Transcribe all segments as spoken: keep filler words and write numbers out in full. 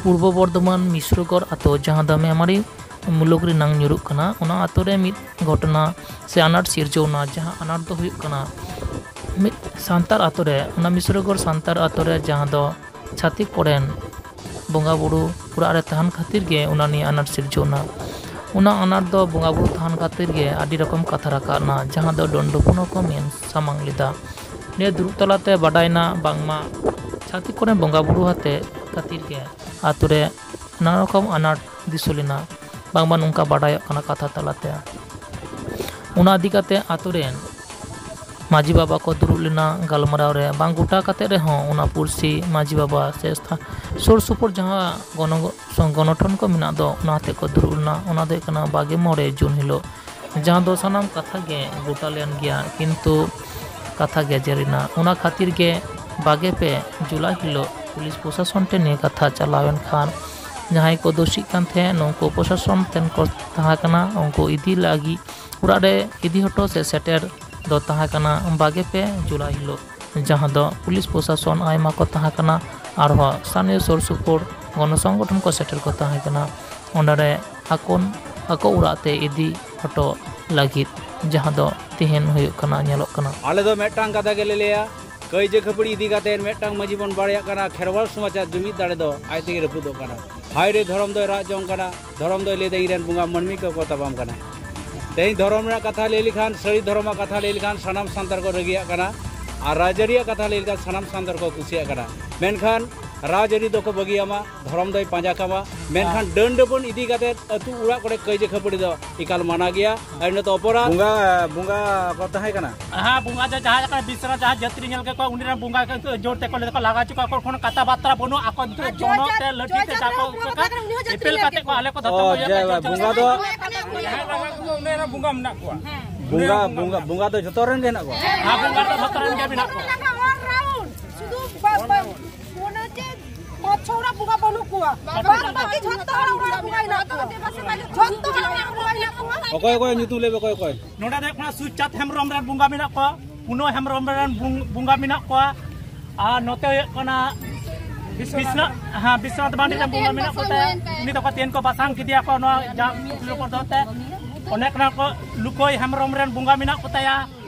ᱯᱩᱨᱵᱚ ᱵᱚᱨᱫᱷᱚᱢᱟᱱ ᱢᱤᱥᱨᱚᱜᱚᱲ ᱟᱛᱳ, ᱡᱟᱦᱟᱸ ᱫᱚ ᱢᱮᱢᱟᱨᱤ ᱢᱩᱞᱩᱠ ᱨᱮᱱᱟᱝ ᱧᱩᱨᱩᱜ ᱠᱟᱱᱟ, ᱚᱱᱟ ᱟᱛᱳ ᱨᱮ ᱢᱤᱫ ᱜᱷᱚᱴᱚᱱᱟ ᱥᱮ ᱟᱱᱟᱴ ᱥᱤᱨᱡᱟᱹᱣ ᱮᱱᱟ᱾ ᱡᱟᱦᱟᱸ ᱟᱱᱟᱴ ᱫᱚ ᱦᱩᱭᱩᱜ ᱠᱟᱱᱟ, ᱢᱤᱫ ᱥᱟᱱᱛᱟᱲ ᱟᱛᱳ ᱨᱮ, ᱚᱱᱟ ᱢᱤᱥᱨᱚᱜᱚᱲ ᱥᱟᱱᱛᱟᱲ ᱟᱛᱳ ᱨᱮ, ᱡᱟᱦᱟᱸ ᱫᱚ ᱪᱷᱟᱹᱛᱤᱠ ᱠᱚᱨᱮᱱ ᱵᱚᱸᱜᱟ ᱵᱩᱨᱩ ᱚᱲᱟᱜ ᱨᱮ ᱛᱟᱦᱮᱱ ᱠᱷᱟᱹᱛᱤᱨ ᱜᱮ ᱚᱱᱟ ᱱᱤᱭᱟᱹ ᱟᱱᱟᱴ ᱥᱤᱨᱡᱟᱹᱣ ᱮᱱᱟ᱾ ᱚᱱᱟ ᱟᱱᱟᱴ ᱫᱚ ᱵᱚᱸᱜᱟ ᱵᱩᱨᱩ ᱛᱟᱦᱮᱱ ᱠᱷᱟᱹᱛᱤᱨ ᱜᱮ ᱟᱹᱰᱤ ᱨᱚᱠᱚᱢ ᱠᱟᱛᱷᱟ ᱨᱟᱠᱟᱵ ᱮᱱᱟ, ᱡᱟᱦᱟᱸ ᱫᱚ ᱰᱟᱹᱱ ᱰᱟᱹᱯᱩᱱ ᱦᱚᱸᱠᱚ ᱢᱮᱱ ᱥᱟᱢᱟᱝ ᱞᱮᱫᱟ᱾ ᱱᱤᱭᱟᱹ ᱫᱩᱲᱩᱵ ᱛᱟᱞᱟᱛᱮ ᱵᱟᱰᱟᱭᱮᱱᱟ ᱵᱟᱝᱢᱟ ᱪᱷᱟᱹᱛᱤᱠ ᱠᱚᱨᱮᱱ ᱵᱚᱸᱜᱟ ᱵᱩᱨᱩ ᱟᱛᱮ ᱠᱷᱟᱹᱛᱤᱨ ᱜᱮ ᱟᱛᱳ ᱨᱮ ᱱᱟᱱᱟ ᱨᱚᱠᱚᱢ ᱟᱱᱟᱴ ᱫᱤᱥᱟᱹ ᱞᱮᱱᱟ, ᱵᱟᱝᱢᱟ ᱱᱚᱝᱠᱟ ᱵᱟᱰᱟᱭᱚᱜ ᱠᱟᱱᱟ ᱠᱟᱛᱷᱟ ᱛᱟᱞᱟᱛᱮ᱾ ᱚᱱᱟ ᱤᱫᱤ ᱠᱟᱛᱮ ᱟᱛᱳ ᱨᱮᱱ ᱢᱟᱹᱡᱷᱤ ᱵᱟᱵᱟ ᱠᱚ ᱫᱩᱲᱩᱵ ᱞᱮᱱᱟ ᱜᱟᱞᱢᱟᱨᱟᱣ ᱨᱮ, ᱵᱟᱝ ᱜᱚᱴᱟ ᱠᱟᱛᱮ ᱨᱮᱦᱚᱸ ᱚᱱᱟ ᱯᱩᱲᱥᱤ ᱢᱟᱹᱡᱷᱤ ᱵᱟᱵᱟ ᱥᱮ ᱥᱛᱷᱟ-, ᱥᱩᱨ ᱥᱩᱯᱩᱨ ᱡᱟᱦᱟᱸ ᱜᱚᱱᱚ-, ᱜᱚᱱᱚᱴᱷᱚᱱ ᱠᱚ ᱢᱮᱱᱟᱜ ᱫᱚ, ᱚᱱᱟ ᱟᱛᱮ ᱠᱚ ᱫᱩᱲᱩᱵ ᱞᱮᱱᱟ᱾ ᱚᱱᱟ ᱫᱚ ᱦᱩᱭᱩᱜ ᱠᱟᱱᱟ ᱵᱟᱜᱮ ᱢᱚᱬᱮ ᱡᱩᱱ ᱦᱤᱞᱳᱜ, ᱡᱟᱦᱟᱸ ᱫᱚ ᱥᱟᱱᱟᱢ ᱠᱟᱛᱷᱟ ᱜᱮ ᱜᱚᱴᱟ ᱞᱮᱱ ᱜᱮᱭᱟ, ᱠᱤᱱᱛᱩ ᱠᱟᱛᱷᱟ ᱜᱮ ᱡᱟᱹᱨᱤᱱᱟ᱾ ᱚᱱᱟ ᱠᱷᱟᱹᱛᱤᱨ ᱜᱮ ᱵᱟᱜᱮ ᱯᱮ ᱡᱩᱞᱟᱭ ᱦᱤᱞᱳᱜ ᱯᱩᱞᱤᱥ ᱯᱨᱚᱥᱟᱥᱚᱱ ᱴᱷᱮᱱ ᱱᱤᱭᱟᱹ ᱠᱟᱛᱷᱟ ᱪᱟᱞᱟᱣᱮᱱ ᱠᱷᱟᱱ, ᱡᱟᱦᱟᱸᱭ ᱠᱚ ᱫᱳᱥᱤᱜ ᱠᱟᱱ ᱛᱟᱦᱮᱸᱫ, ᱱᱩᱠᱩ ᱯᱨᱚᱥᱟᱥᱚᱱ ᱴᱷᱮᱱ ᱠᱚ ᱛᱟᱦᱮᱸ ᱠᱟᱱᱟ, ᱩᱱᱠᱩ ᱤᱫᱤ ᱞᱟᱹᱜᱤᱫ ᱚᱲᱟᱜ ᱨᱮ ᱤᱫᱤ ᱦᱚᱴᱚ ᱥᱮ ᱥᱮᱴᱮᱨ ᱫᱚ ᱛᱟᱦᱮᱸ ᱠᱟᱱᱟ ᱵᱟᱜᱮ ᱯᱮ ᱡᱩᱞᱟᱭ ᱦᱤᱞᱳᱜ, ᱡᱟᱦᱟᱸ ᱫᱚ ᱯᱩᱞᱤᱥ ᱯᱨᱚᱥᱟᱥᱚᱱ ᱟᱭᱢᱟ ᱠᱚ ᱛᱟᱦᱮᱸ ᱠᱟᱱᱟ, ᱟᱨᱦᱚᱸ ᱥᱛᱷᱟᱱᱤᱭᱚ ᱥᱩᱨ ᱥᱩᱯᱩᱨ ᱜᱚᱱᱚ ᱥᱚᱝᱜᱚᱴᱷᱚᱱ ᱠᱚ ᱥᱮᱴᱮᱨ ᱠᱚ ᱛᱟᱦᱮᱸ ᱠᱟᱱᱟ᱾ ᱚᱸᱰᱮ ᱨᱮ ᱟᱠᱚ, ᱟᱠᱚ ᱚᱲᱟᱜ ᱛᱮ ᱤᱫᱤ ᱦᱚᱴᱚ ᱞᱟᱹᱜᱤᱫ, ᱡᱟᱦᱟᱸ ᱫᱚ ᱛᱮᱦᱮᱧ ᱦᱩᱭᱩᱜ ᱠᱟᱱᱟ, ᱧᱮᱞᱚᱜ ᱠᱟᱱᱟ᱾ ᱟᱞᱮ ᱫᱚ ᱢᱤᱫᱴᱟᱝ ᱠᱟᱛᱷᱟ ᱜᱮᱞᱮ ᱞᱟᱹᱭᱟ, ᱠᱟᱹᱭᱡᱟᱹ ᱠᱷᱟᱹᱯᱟᱹᱲᱤ ᱤᱫᱤ ᱠᱟᱛᱮ ᱢᱤᱫᱴᱟᱝ ᱢᱟᱹᱡᱷᱤ ᱵᱚᱱ ᱵᱟᱲᱟᱭᱟᱜ ᱠᱟᱱᱟ, ᱠᱷᱮᱨᱣᱟᱞ ᱥᱚᱢᱟᱡᱽ ᱟᱜ ᱡᱩᱢᱤᱫ ᱫᱟᱲᱮ ᱫᱚ ᱟᱡ ᱛᱮᱜᱮ ᱨᱟᱹᱯᱩᱫᱚᱜ ᱠᱟᱱᱟ᱾ ᱦᱟᱭ ᱨᱮ, ᱫᱷᱚᱨᱚᱢ ᱫᱚᱭ ᱨᱟᱜ ᱡᱚᱝ ᱠᱟᱱᱟ, ᱫᱷᱚᱨᱚᱢ ᱫᱚᱭ ᱞᱟᱹᱭᱫᱟ ᱤᱧ ᱨᱮᱱ ᱵᱚᱸᱜᱟ ᱢᱟᱹᱱᱢᱤ ᱠᱚᱠᱚ ᱛᱟᱯᱟᱢ ᱠᱟᱱᱟ᱾ ᱛᱮᱦᱮᱧ ᱫᱷᱚᱨᱚᱢ ᱨᱮᱱᱟᱜ ᱠᱟᱛᱷᱟ ᱞᱟᱹᱭ ᱞᱮᱠᱷᱟᱱ, ᱥᱟᱹᱨᱤ ᱫᱷᱚᱨᱚᱢᱟᱜ ᱠᱟᱛᱷᱟ ᱞᱟᱹᱭ ᱞᱮᱠᱷᱟᱱ ᱥᱟᱱᱟᱢ ᱥᱟᱱᱛᱟᱲ ᱠᱚ ᱨᱟᱹᱜᱤᱭᱟᱜ ᱠᱟᱱᱟ, ᱟᱨ ᱨᱟᱡᱽᱟᱹᱨᱤᱭᱟᱜ ᱠᱟᱛᱷᱟ ᱞᱟᱹᱭ ᱞᱮᱠᱷᱟᱱ ᱥᱟᱱᱟᱢ ᱥᱟᱱᱛᱟᱲ ᱠᱚ ᱠᱩᱥᱤᱭᱟᱜ ᱠᱟᱱᱟ᱾ ᱢᱮᱱᱠᱷᱟᱱ ᱨᱟᱡᱽᱟᱹᱨᱤ ᱫᱚᱠᱚ ᱵᱟᱹᱜᱤᱭᱟᱢᱟ, ᱫᱷᱚᱨᱚᱢ ᱫᱚᱭ ᱯᱟᱸᱡᱟ ᱠᱟᱢᱟ, ᱢᱮᱱᱠᱷᱟᱱ ᱰᱟᱹᱱ ᱰᱟᱹᱯᱟᱹᱱ ᱤᱫᱤ ᱠᱟᱛᱮ ᱟᱹᱛᱩ ᱚᱲᱟᱜ ᱠᱚᱨᱮ ᱠᱟᱹᱭᱡᱟᱹ ᱠᱷᱟᱹᱯᱟᱹᱲᱤ ᱫᱚ ᱮᱠᱟᱞ ᱢᱟᱱᱟ ᱜᱮᱭᱟ, ᱟᱨ ᱤᱱᱟᱹ ᱫᱚ ᱚᱯᱚᱨᱟᱫ᱾ ᱵᱚᱸᱜᱟ, ᱵᱚᱸᱜᱟ ᱠᱚ ᱛᱟᱦᱮᱸ ᱠᱟᱱᱟ? ᱦᱮᱸ, ᱵᱚᱸᱜᱟ ᱫᱚ ᱡᱟᱦᱟᱸ ᱠᱟᱱᱟ, ᱵᱤᱥᱨᱟ ᱡᱟᱦᱟᱸ ᱡᱟᱹᱛᱨᱤ ᱧᱮᱞ ᱠᱮᱫ ᱠᱚᱣᱟ, ᱩᱱᱤ ᱨᱮᱱ ᱵᱚᱸᱜᱟ ᱠᱚ ᱡᱳᱨ ᱛᱮᱠᱚ ᱞᱟᱹᱭ ᱫᱟᱠᱚ, ᱞᱟᱜᱟ ᱦᱚᱪᱚ ᱠᱚᱣᱟ ᱠᱚ, ᱠᱳᱱᱳ ᱠᱟᱛᱷᱟ ᱵᱟᱨᱛᱟ ᱵᱟᱹᱱᱩᱜ, ᱟᱠᱚ ᱱᱤᱛᱚᱜ ᱟᱨ ᱡᱚᱱᱚᱜ ᱡᱚᱭ ᱛᱮ ᱞᱟᱹᱴᱷᱤ ᱛᱮ ᱡᱚᱭ ᱡᱟᱦᱟᱸ ᱠᱚ ᱪᱟᱸᱫᱳ ᱠᱚ ᱵᱚᱸᱜᱟ ᱠᱟᱛᱮ ᱤᱯᱤᱞ ᱩᱱᱤ ᱦᱚᱸ ᱠᱟᱛᱮ ᱡᱟᱹᱛᱨᱤ ᱠᱚ ᱟᱞᱮ ᱠᱚ ᱫᱷᱟᱹᱨᱛᱤ ᱚ, ᱠᱚ ᱤᱭᱟᱹ ᱡᱟᱭ ᱠᱟᱛᱮ ᱵᱟᱵᱟ, ᱵᱚᱸᱜᱟ ᱫᱚ ᱡᱟᱦᱟᱸᱭ ᱞᱟᱜᱟ ᱠᱚᱫᱚ ᱩᱱᱤ ᱨᱮᱱ ᱵᱚᱸᱜᱟ ᱢᱮᱱᱟᱜ ᱠᱚᱣᱟ᱾ ᱦᱮᱸ, ᱵᱚᱸᱜᱟ, ᱵᱚᱸᱜᱟ, ᱵᱚᱸᱜᱟ ᱫᱚ ᱡᱚᱛᱚ ᱨᱮᱱ ᱜᱮ ᱦᱮᱱᱟᱜ ᱠᱚᱣᱟ᱾ ᱦᱮᱸ, ᱵᱚᱸᱜᱟ ᱫᱚ ᱡᱚᱛᱚ ᱨᱮᱱ ᱜᱮ ᱢᱮᱱᱟᱜ ᱠᱚᱣᱟ᱾ ᱥᱩᱫᱷᱩ ᱵᱟ-, ᱵᱟ-, ᱢᱚᱱᱮ ᱦᱚᱪᱪᱷᱮ ᱯᱟᱸᱪ ᱪᱷᱚ ᱚᱲᱟᱜ ᱵᱚᱸᱜᱟ ᱵᱟᱹᱱᱩᱜ ᱠᱚᱣᱟ᱾ ᱵᱟᱫ ᱵᱟᱹᱠᱤ ᱡᱷᱚᱛᱚ ᱦᱚᱲᱟᱜ ᱚᱲᱟᱜ ᱵᱚᱸᱜᱟ ᱦᱮᱱᱟᱜ ᱠᱚᱣᱟ᱾ ᱡᱷᱚᱛᱚ ᱦᱚᱲᱟᱜ ᱚᱲᱟᱜ ᱵᱚᱸᱜᱟ ᱦᱮᱱᱟᱜ ᱠᱚᱣᱟ᱾ ᱚᱠᱚᱭ ᱚᱠᱚᱭ ᱧᱩᱛᱩᱢ ᱞᱟᱹᱭ ᱢᱮ, ᱚᱠᱚᱭ ᱚᱠᱚᱭ? ᱱᱚᱰᱮ ᱫᱚ ᱦᱩᱭᱩᱜ ᱠᱟᱱᱟ ᱥᱩᱪᱟᱸᱫ ᱦᱮᱢᱵᱨᱚᱢ ᱨᱮᱱ ᱵᱚᱸᱜᱟ ᱢᱮᱱᱟᱜ ᱠᱚᱣᱟ, ᱯᱩᱱᱟᱹ ᱦᱮᱢᱵᱨᱚᱢ ᱨᱮᱱ ᱵᱚᱝ-, ᱵᱚᱸᱜᱟ ᱢᱮᱱᱟᱜ ᱠᱚᱣᱟ, ᱟᱨ ᱱᱚᱛᱮ ᱦᱩᱭᱩᱜ ᱠᱟᱱᱟ ᱵᱤᱥᱱᱟ ᱦᱮᱸ ᱵᱤᱥᱱᱟᱛᱷ ᱢᱟᱱᱰᱤ ᱨᱮᱱ ᱵᱚᱸᱜᱟ ᱢᱮᱱᱟᱜ ᱠᱚᱛᱟᱭᱟ᱾ ᱩᱱᱤ ᱫᱚᱠᱚ ᱛᱮᱦᱮᱧ ᱠᱚ ᱵᱟᱥᱟᱝ ᱠᱮᱫᱮᱭᱟ ᱠᱚ ᱱᱚᱣᱟ ᱡᱟᱢ ᱯᱚᱨᱫᱚ ᱛᱮ᱾ ᱚᱱᱮ ᱠᱟᱱᱟ ᱠᱚ ᱞᱩᱠᱚᱭ ᱦᱮᱢᱵᱨᱚᱢ ᱨᱮᱱ ᱵᱚᱸᱜᱟ ᱢᱮᱱᱟᱜ ᱠᱚᱛᱟᱭᱟ᱾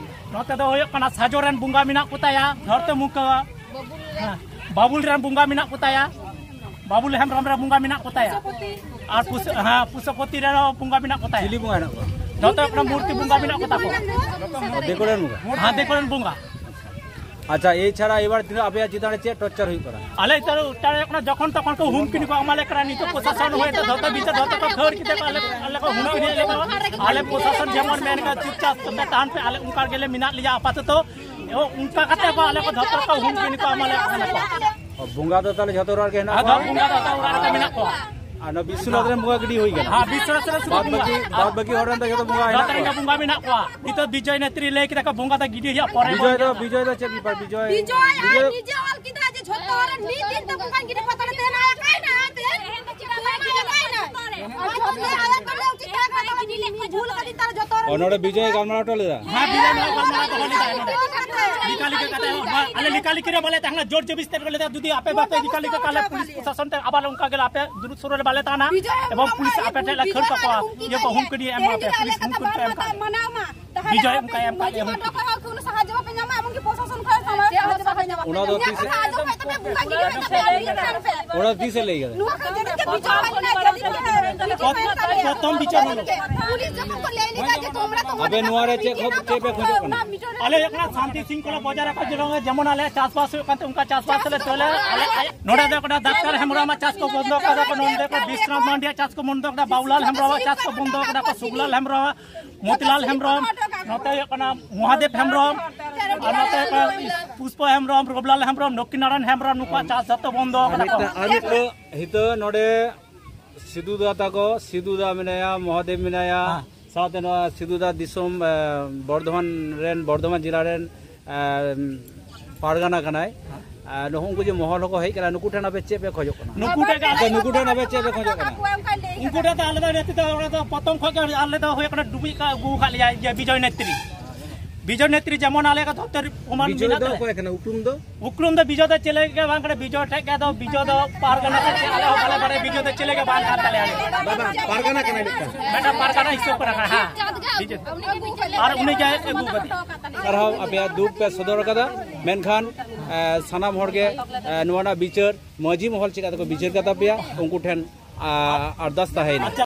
ᱱᱚᱛᱮ ᱫᱚ ᱦᱩᱭᱩᱜ ᱠᱟᱱᱟ ᱥᱟᱡᱚ ᱨᱮᱱ ᱵᱚᱸᱜᱟ ᱢᱮᱱᱟᱜ ᱠᱚᱛᱟᱭᱟ ᱫᱷᱚᱨᱛᱮ ᱢᱩᱠᱟᱹ᱾ ᱦᱮᱸ, ᱵᱟᱵᱩᱞ ᱨᱮᱱ ᱵᱚᱸᱜᱟ ᱢᱮᱱᱟᱜ ᱠᱚᱛᱟᱭᱟ᱾ ᱵᱟᱵᱩᱞ ᱦᱮᱢᱵᱨᱚᱢ ᱨᱮᱱ ᱵᱚᱸᱜᱟ ᱢᱮᱱᱟᱜ ᱠᱚᱛᱟᱭᱟ᱾ ᱟᱨ ᱯᱩᱥ- ᱦᱮᱸ, ᱯᱩᱥᱚᱯᱚᱛᱤ ᱨᱮᱱ ᱵᱚᱸᱜᱟ ᱢᱮᱱᱟᱜ ᱠᱚᱛᱟᱭᱟ᱾ ᱪᱤᱞᱤ ᱵᱚᱸᱜᱟ ᱦᱮᱱᱟᱜ ᱠᱚᱣᱟ? ᱡᱚᱛᱚ ᱠᱚ ᱢᱩᱨᱛᱤ ᱵᱚᱸᱜᱟ ᱢᱮᱱᱟᱜ ᱠᱚᱛᱟ ᱠᱚᱣᱟ᱾ ᱫᱤᱠᱩ ᱨᱮᱱ ᱵᱚᱸᱜᱟ? ᱦᱮᱸ, ᱫᱤᱠᱩ ᱨᱮᱱ ᱵᱚᱸᱜᱟ᱾ ᱟᱪᱪᱷᱟ, ᱮᱪᱷᱟᱲᱟ ᱮᱵᱟᱨ ᱛᱤᱱᱟᱹᱜ ᱟᱯᱮᱭᱟᱜ ᱪᱮᱛᱟᱱ ᱨᱮ ᱪᱮᱫ ᱴᱚᱨᱪᱟᱨ ᱦᱩᱭᱩᱜ ᱠᱟᱱᱟ? ᱟᱞᱮ ᱪᱮᱛᱟᱱ ᱨᱮ ᱡᱚᱠᱷᱚᱱ ᱛᱚᱠᱷᱚᱱ ᱠᱚ ᱦᱩᱢᱠᱤᱱᱤ ᱠᱚ ᱮᱢᱟᱞᱮ ᱠᱟᱱᱟ᱾ ᱱᱤᱛᱚᱜ ᱯᱨᱚᱥᱟᱥᱚᱱ ᱦᱚᱭᱛᱳ ᱡᱷᱚᱛᱚ ᱵᱤᱪᱟᱹᱨ ᱡᱷᱚᱛᱚ ᱠᱚ ᱠᱷᱟᱹᱲ ᱠᱮᱫᱟ ᱠᱚ, ᱟᱞᱮ ᱟᱞᱮ ᱠᱚ ᱦᱩᱢᱠᱤᱱᱤ ᱞᱮ ᱠᱟᱱᱟ᱾ ᱟᱞᱮ ᱯᱨᱚᱥᱟᱥᱚᱱ ᱡᱮᱢᱚᱱ ᱢᱮᱱ ᱠᱟᱫᱟ ᱪᱩᱯᱪᱟᱯ ᱛᱚᱵᱮ ᱛᱟᱦᱮᱱ ᱯᱮ, ᱟᱞᱮ ᱚᱱᱠᱟ ᱜᱮᱞᱮ ᱢᱮᱱᱟᱜ ᱞᱮᱭᱟ ᱟᱯᱟᱛᱚᱛᱚ᱾ ᱚᱱᱠᱟ ᱠᱟᱛᱮ ᱠᱚ ᱟᱞᱮ ᱠᱚ ᱡᱷᱚᱛᱚ ᱠᱚ ᱦᱩᱢᱠᱤᱱᱤ ᱠᱚ ᱮᱢᱟᱞᱮ ᱠᱟᱱᱟ ᱠᱚ᱾ ᱚ, ᱵᱚᱸᱜᱟ ᱫᱚ ᱛᱟᱦᱚᱞᱮ ᱡᱷᱚᱛᱚ ᱚᱲᱟᱜ ᱨᱮᱜᱮ ᱦᱮᱱᱟᱜ ᱟᱫᱚ ᱠᱚᱣᱟ? ᱵᱚᱸᱜᱟ ᱫᱚ ᱟᱫᱚ ᱚᱲᱟᱜ ᱨᱮᱜᱮ ᱢᱮᱱᱟᱜ ᱠᱚᱣᱟ᱾ ᱟᱨ ᱱᱚᱣᱟ ᱵᱤᱥᱥᱚᱱᱟᱛᱷ ᱨᱮᱱ ᱵᱚᱸᱜᱟ ᱜᱤᱰᱤ ᱦᱩᱭ ᱠᱟᱱᱟ? ᱦᱮᱸ, ᱵᱤᱥᱥᱚᱱᱟᱛᱷ ᱨᱮᱱ ᱥᱩᱫᱷᱩ ᱵᱟᱫ ᱵᱟᱹᱠᱤ, ᱵᱚᱸᱜᱟ᱾ ᱵᱟᱫ ᱵᱟᱹᱠᱤ ᱦᱚᱲ ᱨᱮᱱ ᱫᱚ ᱡᱷᱚᱛᱚ ᱵᱚᱸᱜᱟ ᱡᱷᱚᱛᱚ ᱦᱮᱱᱟᱜ ᱨᱮᱱ ᱜᱮ ᱠᱚᱣᱟ? ᱵᱚᱸᱜᱟ ᱢᱮᱱᱟᱜ ᱠᱚᱣᱟ᱾ ᱱᱤᱛᱚᱜ ᱵᱤᱡᱚᱭ ᱱᱮᱛᱨᱤ ᱞᱟᱹᱭ ᱠᱮᱫᱟ ᱠᱚ ᱵᱚᱸᱜᱟ ᱫᱚ ᱜᱤᱰᱤ ᱦᱩᱭᱩᱜᱼᱟ ᱯᱚᱨᱮ ᱵᱤᱡᱚᱭ ᱵᱚᱱ ᱫᱚ, ᱵᱤᱡᱚᱭ ᱫᱚ ᱪᱮᱫ ᱵᱮᱯᱟᱨ? ᱵᱤᱡᱚᱭ ᱵᱤᱡᱚᱭ ᱟᱡ ᱵᱤᱡᱚᱭ ᱱᱤᱡᱮ ᱚᱞ ᱠᱮᱫᱟ ᱡᱮ ᱡᱷᱚᱛᱚ ᱦᱚᱲ ᱨᱮᱱ ᱢᱤᱫ ᱫᱤᱱ ᱛᱮ ᱵᱚᱸᱜᱟ ᱜᱤᱰᱤ ᱯᱟᱛᱟ ᱨᱮ ᱛᱟᱦᱮᱱᱟ, ᱟᱭᱟᱜ ᱠᱟᱭ ᱱᱟ, ᱟᱭᱟᱜ ᱛᱮ᱾ ᱚ, ᱱᱚᱰᱮ ᱵᱤᱡᱚᱭ ᱜᱟᱞᱢᱟᱨᱟᱣ ᱦᱚᱴᱚ ᱞᱮᱫᱟ? ᱦᱮᱸ, ᱵᱤᱡᱚᱭ ᱱᱚᱣᱟ ᱜᱟᱞᱢᱟᱨᱟᱣ ᱫᱚᱦᱚ ᱞᱮᱫᱟ ᱱᱚᱰᱮ᱾ ᱞᱮᱠᱟ ᱞᱮᱠᱟ ᱠᱟᱛᱮ ᱵᱟ-, ᱟᱞᱮ ᱞᱮᱠᱟ ᱞᱮᱠᱟ ᱨᱮ ᱵᱟᱞᱮ ᱛᱟᱦᱮᱱᱟ, ᱡᱳᱨ ᱡᱚᱵᱤᱥ ᱛᱮ ᱞᱮ ᱞᱮᱫᱟ᱾ ᱡᱩᱫᱤ ᱟᱯᱮ ᱵᱟᱯᱮ ᱞᱮᱠᱟ ᱞᱮᱠᱟ ᱠᱷᱟᱱ ᱟᱞᱮ ᱯᱩᱞᱤᱥ ᱯᱨᱚᱥᱟᱥᱚᱱ ᱴᱷᱮᱱ ᱟᱵᱟᱨ ᱚᱱᱠᱟ ᱜᱮ ᱟᱯᱮ ᱫᱩᱲᱩᱵ ᱥᱩᱨ ᱨᱮ ᱵᱟᱞᱮ ᱛᱟᱦᱮᱱᱟ᱾ ᱵᱤᱡᱚᱭ ᱮᱵᱚᱝ ᱯᱩᱞᱤᱥ ᱟᱯᱮ ᱴᱷᱮᱱ ᱞᱮ ᱠᱷᱟᱹᱲ ᱠᱟᱠᱚᱣᱟ᱾ ᱤᱭᱟᱹ ᱠᱚ ᱦᱩᱢ ᱠᱤᱨᱤ ᱮᱢ ᱠᱟᱜ ᱯᱮ, ᱯᱩᱞᱤᱥ ᱦᱩᱢ ᱠᱤᱨᱤ ᱮᱢ ᱠᱟᱜ ᱯᱮ᱾ ᱵᱤᱡᱚᱭ ᱚᱱᱠᱟ ᱮᱢ ᱠᱟᱜ ᱞᱮᱭᱟ ᱦᱩᱢ᱾ ᱚᱱᱟ ᱫᱚ ᱛᱤᱥ ᱚᱱᱟ ᱛᱤᱥᱮ ᱞᱟᱹᱭ ᱠᱟᱫᱟ? ᱯᱨᱚᱛᱷᱚᱢ ᱵᱤᱪᱟᱹᱨ ᱦᱚᱞᱚᱜ᱾ ᱟᱯᱮ ᱱᱚᱣᱟ ᱨᱮ ᱪᱮᱫ ᱠᱷᱚ-, ᱪᱮᱫ ᱯᱮ ᱠᱷᱚᱡᱚᱜ ᱠᱟᱱᱟ? ᱟᱞᱮ ᱦᱩᱭᱩᱜ ᱠᱟᱱᱟ ᱥᱟᱱᱛᱤ ᱥᱤᱝᱠᱷᱚᱞᱟ ᱵᱚᱡᱟᱭ ᱨᱟᱠᱷᱟ ᱡᱮᱱᱚ ᱡᱮᱢᱚᱱ ᱟᱞᱮ ᱪᱟᱥᱵᱟᱥ ᱦᱩᱭᱩᱜ ᱠᱟᱱ ᱛᱮ ᱚᱱᱠᱟ ᱪᱟᱥᱵᱟᱥ ᱞᱮ ᱪᱚᱞᱮ᱾ ᱟᱞᱮ ᱱᱚᱰᱮ ᱫᱚ ᱠᱟᱱᱟ ᱰᱟᱠᱛᱟᱨ ᱦᱮᱢᱵᱨᱚᱢᱟᱜ ᱪᱟᱥ ᱠᱚ ᱵᱚᱱᱫᱚ ᱠᱟᱫᱟ ᱠᱚ, ᱱᱚᱰᱮ ᱠᱚ ᱵᱤᱥᱨᱟᱢ ᱢᱟᱱᱰᱤᱭᱟᱜ ᱪᱟᱥ ᱠᱚ ᱵᱚᱱᱫᱚ ᱠᱟᱫᱟ, ᱵᱟᱵᱩᱞᱟᱞ ᱦᱮᱢᱵᱨᱚᱢᱟᱜ ᱪᱟᱥ ᱠᱚ ᱵᱚᱱᱫᱚ ᱠᱟᱫᱟ ᱠᱚ, ᱥᱩᱜᱩᱞᱟᱞ ᱦᱮᱢᱵᱨᱚᱢ, ᱢᱚᱛᱤᱞᱟᱞ ᱦᱮᱢᱵᱨᱚᱢ, ᱱᱚᱛᱮ ᱦᱩᱭᱩᱜ ᱠᱟᱱᱟ ᱢᱚᱦᱟᱫᱮᱵ ᱦᱮᱢᱵᱨᱚᱢ, ᱟᱨ ᱱᱚᱛᱮ ᱦᱩᱭᱩᱜ ᱠᱟᱱᱟ ᱯᱩᱥᱯᱚ ᱦᱮᱢᱵᱨᱚᱢ, ᱨᱚᱵᱤᱞᱟᱞ ᱦᱮᱢᱵᱨᱚᱢ, ᱞᱚᱠᱠᱤᱱᱟᱨᱟᱭᱚᱱ ᱦᱮᱢᱵᱨᱚᱢ, ᱱᱩᱠᱩᱣᱟᱜ ᱪᱟᱥ ᱡᱚᱛᱚ ᱵᱚᱱᱫᱚ ᱠᱟᱫᱟ ᱠᱚ᱾ ᱟᱨ ᱢᱤᱫᱴᱟᱝ, ᱟᱨ ᱢᱤᱫᱴᱟᱝ ᱦᱤᱛᱟᱹ ᱱᱚᱰᱮ ᱥᱤᱫᱩ ᱫᱟ ᱛᱟᱠᱚ, ᱥᱤᱫᱩ ᱫᱟ ᱢᱮᱱᱟᱭᱟ, ᱢᱚᱦᱟᱫᱮᱵ ᱢᱮᱱᱟᱭᱟ, ᱦᱮᱸ᱾ ᱥᱟᱶᱛᱮ ᱱᱚᱣᱟ ᱥᱤᱫᱩ ᱫᱟ ᱫᱤᱥᱚᱢ, ᱮ, ᱵᱚᱨᱫᱷᱚᱢᱟᱱ ᱨᱮᱱ, ᱵᱚᱨᱫᱷᱚᱢᱟᱱ ᱡᱮᱞᱟ ᱨᱮᱱ, ᱮ, ᱯᱟᱨᱜᱟᱱᱟ ᱠᱟᱱᱟᱭ᱾ ᱟᱨ ᱱᱩᱠᱩ ᱩᱱᱠᱩ ᱡᱮ ᱢᱚᱦᱚᱞ ᱦᱚᱸᱠᱚ ᱦᱮᱡ ᱠᱟᱱᱟ, ᱱᱩᱠᱩ ᱴᱷᱮᱱ ᱟᱯᱮ ᱪᱮᱫ ᱯᱮ ᱠᱷᱚᱡᱚᱜ ᱠᱟᱱᱟ? ᱱᱩᱠᱩ ᱴᱷᱮᱱ ᱟᱪᱪᱷᱟ, ᱱᱩᱠᱩ ᱴᱷᱮᱱ ᱟᱯᱮ ᱪᱮᱫ ᱯᱮ ᱠᱷᱚᱡᱚᱜ ᱠᱟᱱᱟ? ᱩᱱᱠᱩ ᱴᱷᱮᱱ ᱫᱚ ᱟᱞᱮ ᱫᱚ ᱱᱤᱛᱚᱜ ᱫᱚ ᱚᱱᱟ ᱫᱚ ᱯᱨᱚᱛᱷᱚᱢ ᱠᱷᱚᱱ ᱜᱮ ᱟᱞᱮ ᱫᱚ ᱦᱩᱭᱩᱜ ᱠᱟᱱᱟ ᱰᱩᱵᱩᱡ ᱠᱟᱜ ᱟᱹᱜᱩ ᱟᱠᱟᱫ ᱞᱮᱭᱟ ᱤᱭᱟᱹ ᱵᱤᱡᱚᱭ ᱱᱮᱛᱨᱤ᱾ ᱵᱤᱡᱚᱭ ᱱᱮᱛᱨᱤ ᱡᱮᱢᱚᱱ ᱟᱞᱮ ᱠᱚ ᱫᱷᱚᱨᱛᱮ ᱯᱨᱚᱢᱟᱱ ᱵᱤᱡᱚᱭ ᱢᱮᱱᱟᱜ ᱫᱚ ᱛᱟᱞᱮᱭᱟ᱾ ᱚᱠᱚᱭ ᱠᱟᱱᱟ? ᱩᱯᱨᱩᱢ ᱫᱚ? ᱩᱯᱨᱩᱢ ᱫᱚ ᱵᱤᱡᱚᱭ ᱫᱚ ᱪᱮᱞᱮ ᱜᱮ ᱵᱟᱝ ᱠᱟᱱᱟ᱾ ᱵᱤᱡᱚᱭ ᱴᱷᱮᱡ ᱜᱮ ᱫᱚ ᱵᱤᱡᱚᱭ ᱫᱚ ᱯᱟᱨᱜᱟᱱᱟ ᱥᱮ ᱪᱮᱫ ᱟᱞᱮ ᱦᱚᱸ ᱵᱟᱞᱮ ᱵᱟᱲᱟᱭᱟ᱾ ᱵᱤᱡᱚᱭ ᱫᱚ ᱪᱮᱞᱮ ᱜᱮ ᱵᱟᱝ ᱠᱟᱱ ᱛᱟᱞᱮᱭᱟ᱾ ᱵᱟᱵᱟ, ᱯᱟᱨᱜᱟᱱᱟ ᱠᱟᱱᱟᱭ ᱢᱤᱫᱴᱟᱝ᱾ ᱢᱤᱫᱴᱟᱝ ᱯᱟᱨᱜᱟᱱᱟ ᱦᱤᱥᱟᱹᱵ ᱠᱟᱱᱟ, ᱦᱮᱸ᱾ ᱵᱤᱡᱚᱭ᱾ ᱟᱨ ᱩᱱᱤ ᱜᱮ ᱟᱹᱜᱩ ᱠᱟᱫᱮᱭᱟ᱾ ᱥᱟᱨᱦᱟᱣ ᱟᱯᱮᱭᱟᱜ ᱫᱩᱠ ᱯᱮ ᱥᱚᱫᱚᱨ ᱠᱟᱫᱟ, ᱢᱮᱱᱠᱷᱟᱱ, ᱮ, ᱥᱟᱱᱟᱢ ᱦᱚᱲ ᱜᱮ, ᱮ, ᱱᱚᱣᱟ ᱨᱮᱱᱟᱜ ᱵᱤᱪᱟᱹᱨ ᱢᱟᱹᱡᱷᱤ ᱢᱚᱦᱚᱞ ᱪᱮᱠᱟ ᱛᱮᱠᱚ ᱵᱤᱪᱟᱹᱨ ᱠᱟᱛᱟ ᱯᱮᱭᱟ, ᱩᱱᱠᱩ ᱴᱷᱮᱱ, ᱟ, ᱟᱨᱫᱟᱥ ᱛᱟᱦᱮᱸᱭᱮᱱᱟ᱾